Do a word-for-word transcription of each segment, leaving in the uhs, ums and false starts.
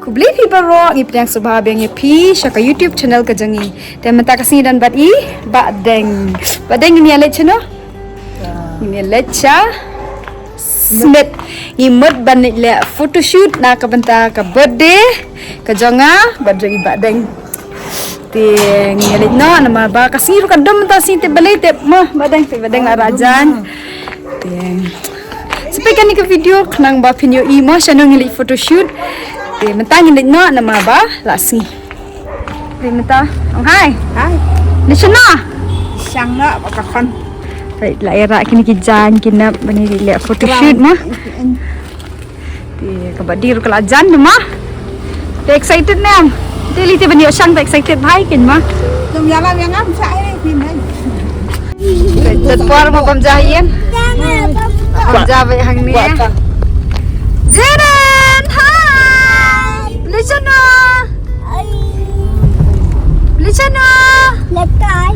Khublei phi baroh, ngi pdiang sngewbha biang ïa phi sha ka YouTube channel ka jong ngi. Te mynta ka sngi don bad i Bah Deng. Bah Deng, ngin ïa leit shano? Ngin ïa leit sha Smit. Ngi mut ban leit leh photoshoot na ka bynta ka birthday ka jong nga bad jong i Bah Deng. Te ngi ïa leit noh namar ba ka sngi ruh ka dum mynta, sngi te balei te mo Bah Deng, te Bah Deng la rah jan. Te sa peit kane ka video khnang ba phin ïohi mo shano ngi leit photoshoot. Te mynta ngin leit noh namar ba la sngi. Te mynta ong hai. Hai. Leit shano? Shang noh ba ka khon. Te la ïa rah kine ki jaiñ ki nep ba ngi leit leh photoshoot mo. Te kaba dei ruh ka la jan ma. Te excited ne em? Te lei te ban ïoh shang, te excited bha ïa kein ma. Tum ïalam ïa ngam sha ei phi mei. Te tet por ma bam ja ïen. Bam ja beit hangne. Jeren, hai. Leit shano? Leit shano? Leit kai.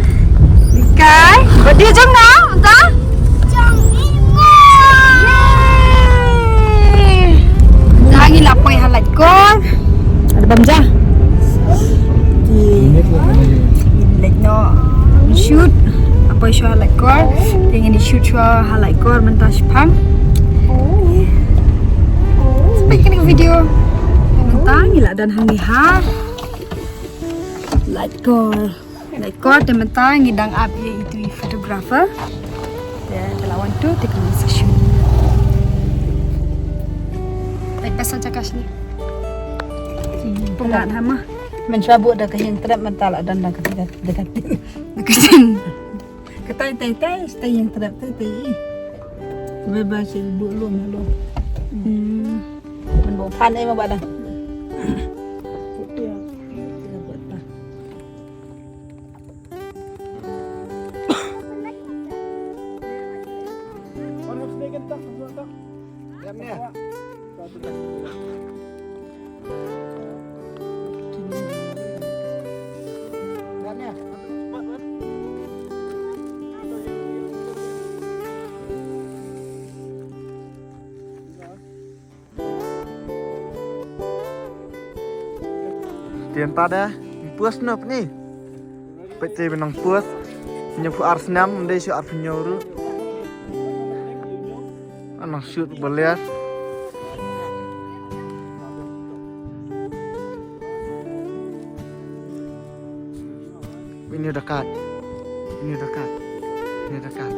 Leit kai. Ba dei jong nga mynta? Jong i nga. Yay. Mynta ngi la poi ha Laitkor. Ada bam ja. Di leit noh shoot. La poi shuwa ha Laitkor. Te ngin shoot shuwa ha Laitkor mynta shipang. Sa peit kane ka video. Mynta ngi la don hangne ha Laitkor. Laitkor, te mynta ngi dang ap ïa itu i photographer. Te ka la wan tu, te ka la sa shoot. Peit pasa jaka shini. Pyngat ha ma. Mynshuwa buh da ka ïing trep, mynta la don da ka, da ka, da ka tin. Da ka tin. Ka tai tai tai, tai ïing trep tai tai. Ba ba shi buh lum lum. Hmm. Ban buh phan ei ma ba da. Tien ta da, pus no pni. Peit te ba nang pus. Hynñiewphew ar snem, ym dei shu arphew hynñiew ruh. Nang shoot ba ler. Ini dekat. Ini dekat. Ini dekat.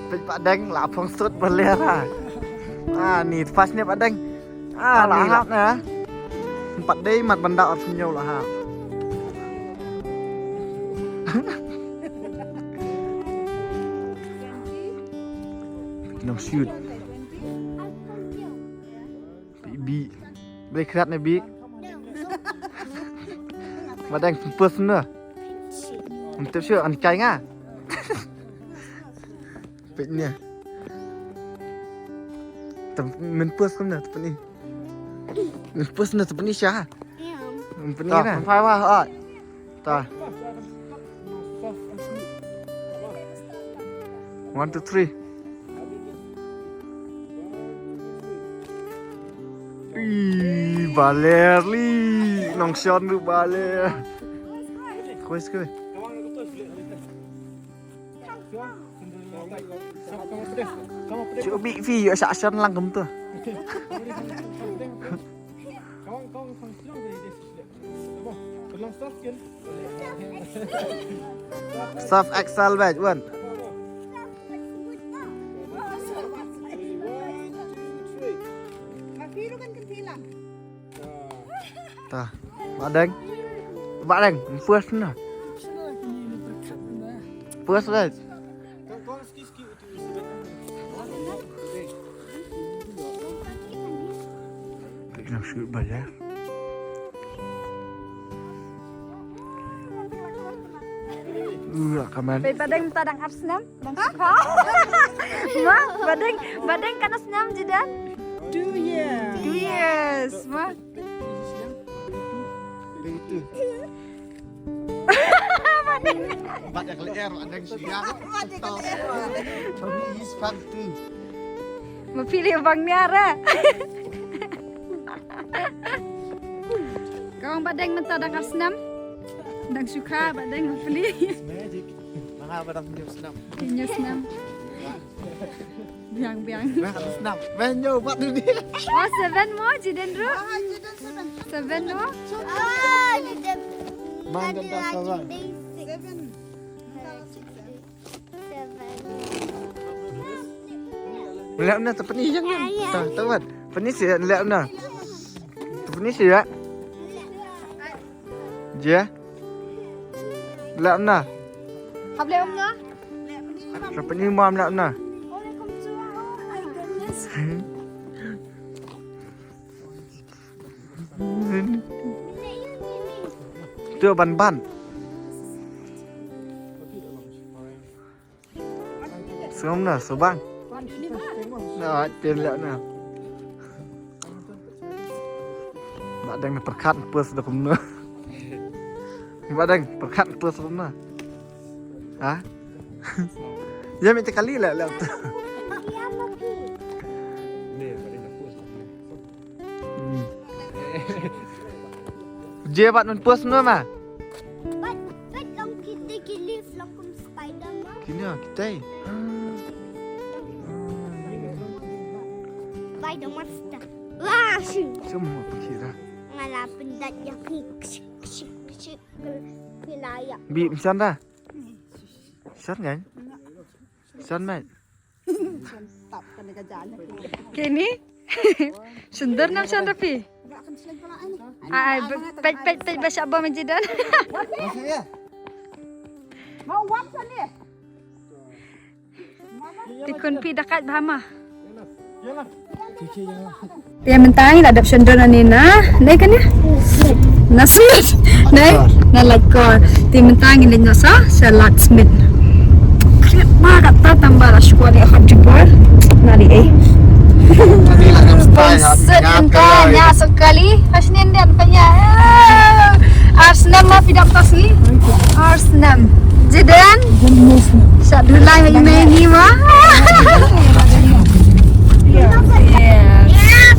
Peit Bah Deng la phong sut ba ler ha. Ah, ni pas ni Bah Deng. Ah, la hap na. Pat dei mat ban da arphew hynñiew la hap. Nang shoot. Bi, bi. Bri khrat ne bi. Bah Deng pus na. Ym tip shuh, an kai nga. Peit ne. Tam min pus kumne, tep ni. Min pus na, tep ni sha. Min pus na. Ta. Ta. One, two, three. Ih, ba ler li. Nongshon ruh ba ler. Khuis khuis. Shu bi fi yu sha shon lang kumtu. Surf Excel batch one. Ta. Bah Deng. Bah Deng, first na. First batch. Nang shoot ba ya. Ura kaman. Peit Bah Deng mynta dang ar snem, dang suka. Ma, Bah Deng, Bah Deng katno snem jidan? Two years. Two years, ma. Bad ïa ka lyer, bad dang shu ïa. Bad ïa ka lyer. Bad ïa ka lyer. Ma phi leh bang niar eh. Kong bad dang mynta dang ar snem. Dang shu kha bad dang hopefully. It's magic. Manga bad dang hynñiew snem. Hynñiew snem. Biang biang. Manga ar snem. Men yo bad ni. Oh, seven mo, Jiden ru? Ah, Jiden seven. Seven mo? Ah, Jiden. Manga dang seven. Seven. Lep na ta pyni jang na. Ta ta wat. Pyni si lep na. Ta pyni si ya. Je. Lep na. Hap lep na. Ta pyni mam lep na. Tu ban ban. Sngewbha na, sngewbha. Na, tin leh na. Ba dang pyrkhat pus da kumno. Ba dang pyrkhat pus kumno. Ha? Ya mita kali leh leh tu. Hmm. Je bat man pus no ma. Bat bat long kita ki lift long kum Spider-Man. Kini ah kita. Spider-Man star. Wah, shu. Semua pergi dah. Ngala pendat ya ki. Kshik kshik kshik. Pilaya. Bi, misan dah. Misan kan? Misan, mate. Kini? Sendar nam shan tapi. Ai, pet pet pet ba shabba majidan. Ti kun pi dakat bhama. Te mynta ngi la dep shen don ani na, ne kan ya? Na sweet, ne? Na like kor. Te mynta ngi leit noh sa, sa Lad Smith. Kriat ma kata tamba la shukwa ni hot jubor. Na li eh. Sponsored kan nya sekali. Hasnin dia tanya. Arsenal ma pidam tasli. Arsenal. Jidan. Sa dulai mai ni ma.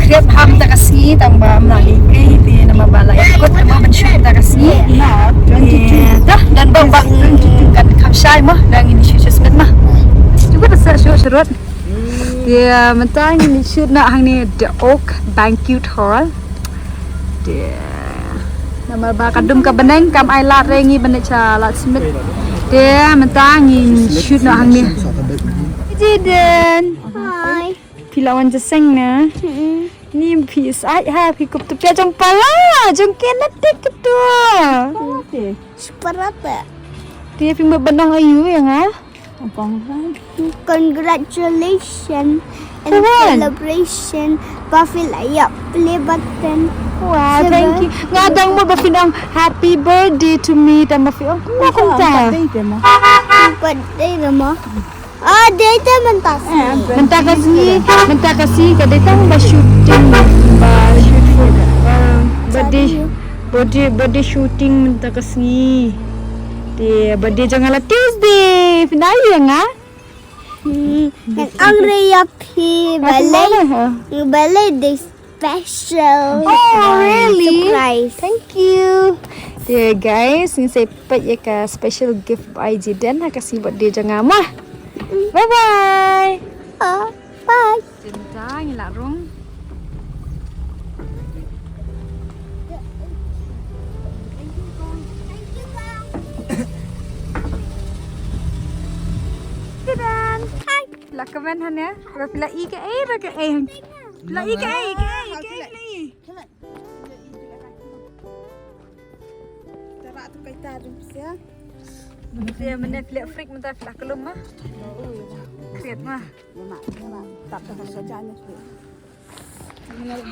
Kriat ham ta ka sngi tang ba ma li eh ti nama ba la ikut nama ban shoot ta ka sngi. Dah dan ba ba kan kham shai ma dang ini shoot shoot ma. Cuba ta sa shoot shoot. Te mynta ngin shoot na hangne The Oak Banquet Hall. Te namar ba ka dum ka bneng kam ai lad re ngi ban leit sha Lad Smith. Te mynta ngin shoot na hangne. Jidan. Hi. Phi la wan jaseng na. Ni phi is ai ha phi kup tu pia jong pala jong kena tik tu. Super apa? Te phi ma banong ayu ya nga. Congratulations and celebration. Ba phi la ïa play button. Wow, thank you. Nga dang mo ba phi nang happy birthday to me. Dang ba phi ong kumta. Birthday te mo. Ah, dei te mynta sngi. Mynta ka sngi, mynta ka sngi ka dei tang ba shooting, ba shoot for the, uh, birthday, birthday, birthday shooting mynta ka sngi. Te birthday jong nga la Tuesday, phi nai ïa nga. Hmm, ang re ïa phi balei, balei dei special. Oh, really? Surprise. Thank you. Te guys, ngin sa peit ïa ka special gift ba ai Jidan ha ka sngi birthday jong nga ma. Bye bye. Ah, bye. Jin ta ngi la rung. Jidan. Hi. La kmen hane. Ra pila i ke ei ra ke ei. Pila i ke ei ke ei ke ei. Te mane pila frik mynta pila kelum ma. Kriat ma.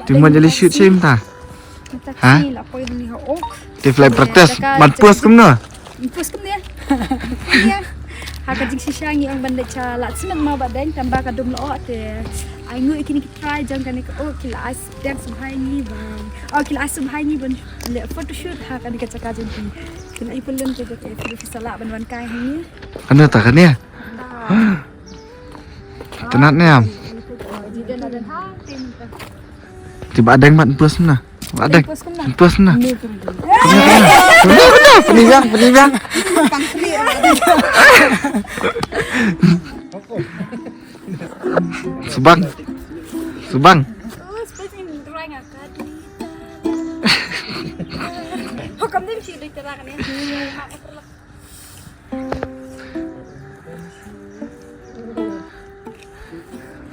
Te mo jali shoot sim ta. Ha? Te fly practice. Ban post kumno? Post kumno ya? Ha ka jingshisha ngi ong ban leit sha Lad Smith ma ba dang tamba ka dum lo te. Ai ngu kine ki trai jong kane ka, oh, ki la ai dang sum hai ni bang. Oh, ki la ai sum hai ni ban leh photoshoot ha kane ka jaka jong ki. Kine i pulun ka jaka phi phi sa lah ban wan kai ha ni. Kane ta kane. Tenat ne am. Ti ba dang mat pus na. Ba dang. Pus na. Peniang, peniang. Subang. Subang.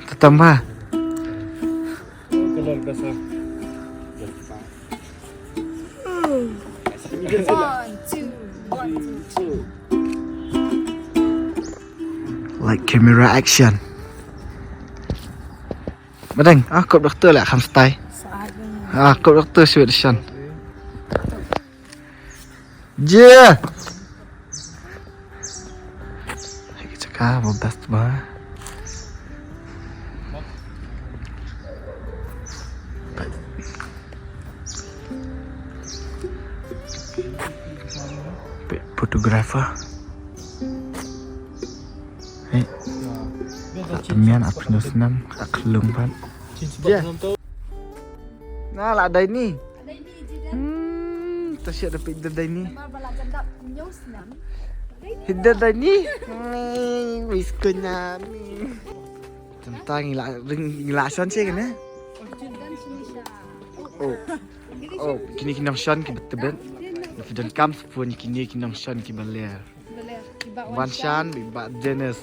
Tatamba. One, two, one, two, two. Like camera action. Ba dang, ah, kop doktor lah kham stai. Ah, kop doktor sweet shan. Je. Hai ka jaka ba best ba. Photographer. Hei. Ka temian ap nus nam ka klung pat. Na la dai ni. Hmm, ta siap dapat dah dai ni. Hidat dai ni. Hmm, wis kunyah ni. Tentang ngila ngila san sih kan eh? Oh. Oh, kini ki nongshon ki betebet. If you don't come spoon kini ki nongshon ki baler. Wan shan bi ba Dennis.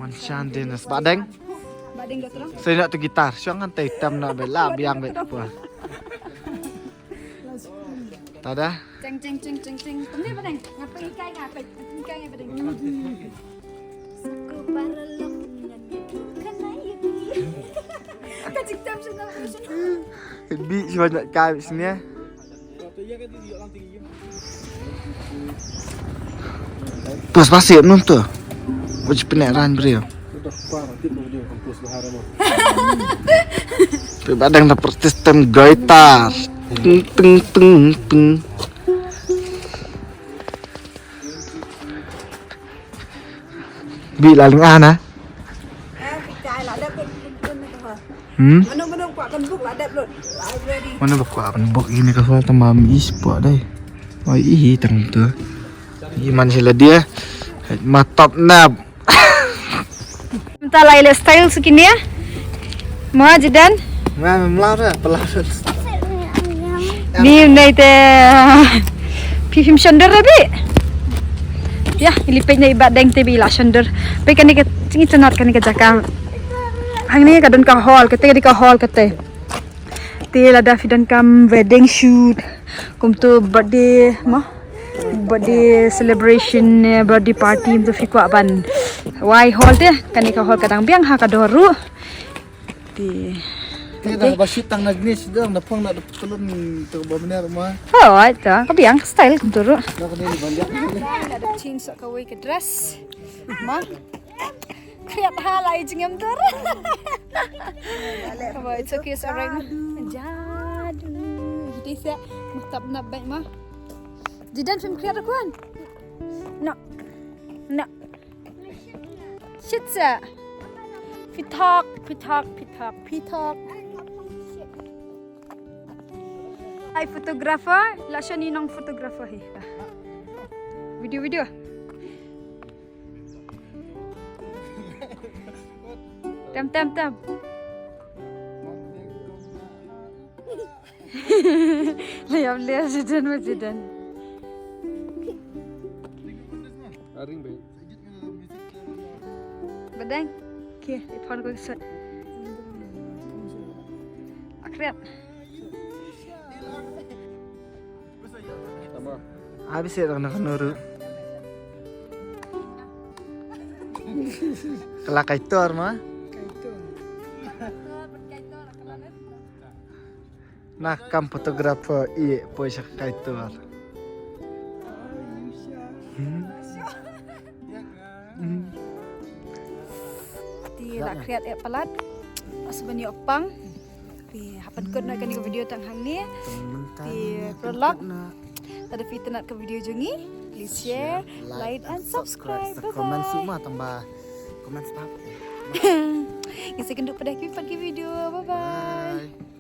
Wan shan Dennis. Ba dang. Saya nak tu gitar. Siang kan tai tam nak bela biang bet apa. Tada. Ceng ceng ceng ceng ceng. Tengah ba dang. Ngapai ikai ngapai? Ikai ngapai dang? Suku paralok ngan bukan air. Ka jingtam sha na sha. Bi sha na ka sini. Pus pasi nun tu. Uji penek ran brio. Pe ba dang da praktis tem gitar. Ting ting ting ting. Bi la ling ana. Hmm? Mana ba kwah ban bok ini ka hol tamam is po dai. Oi i tang tu. I man sila dia. Ma top nap. Mynta la ïaleh style sha kine. Ma Jidan. Ma mem lar ra pelar. Ni nai te phi phim shon dur ra bi. Ya, ili peit nai ba dang te bi la shon dur. Peit kane ka jingïatanot kane ka jaka. Hangne ka don ka hall, kate ka dei ka hall kate. Te lada phi donkam wedding shoot, kumto birthday mo, birthday celebration, eh, birthday party, kumto phi kwah ban wai hall te, kane ka hall ka dang biang ha ka dor ruh. Te. Te da ba shoot tang na jingïaseng da phong na da pelun tu ba mener ma. Oh, ai ta, ka biang style kumto ruh. Na kane ba liat. Na da change sa kawei ka dress. Ma. Kriat ha lai jingem dur. Kaba, it's okay, it's alright. Jadu. Kita sa mutap nap baik ma. Jidan film kriat akuan. No. No. Shit sa. Pitok, pitok, pitok, pitok. Ai photographer, la shani nong photographer hi. Video, video. Tem, tem, tem. Liam, liam, Jidan, ma Jidan. Aring, babe. Ba dang. Ki, i phone ko sat. Akrep. Habis ya, nak nuru. Kala kaitor ma. Nah, kam photographer i poi sha kaitor. Hmm. Hmm. Ti Ïa la khriat ïa palat. As ban ïoh pang. Te hap pynkut noh kane ka video tang hangne. Te paralok, lada phi itynnad ka video jong ngi, please share, like and subscribe. Bye bye. Comment suk ma tang ba comment stop. Ngi sa kynduh pat ha ki video. Bye bye.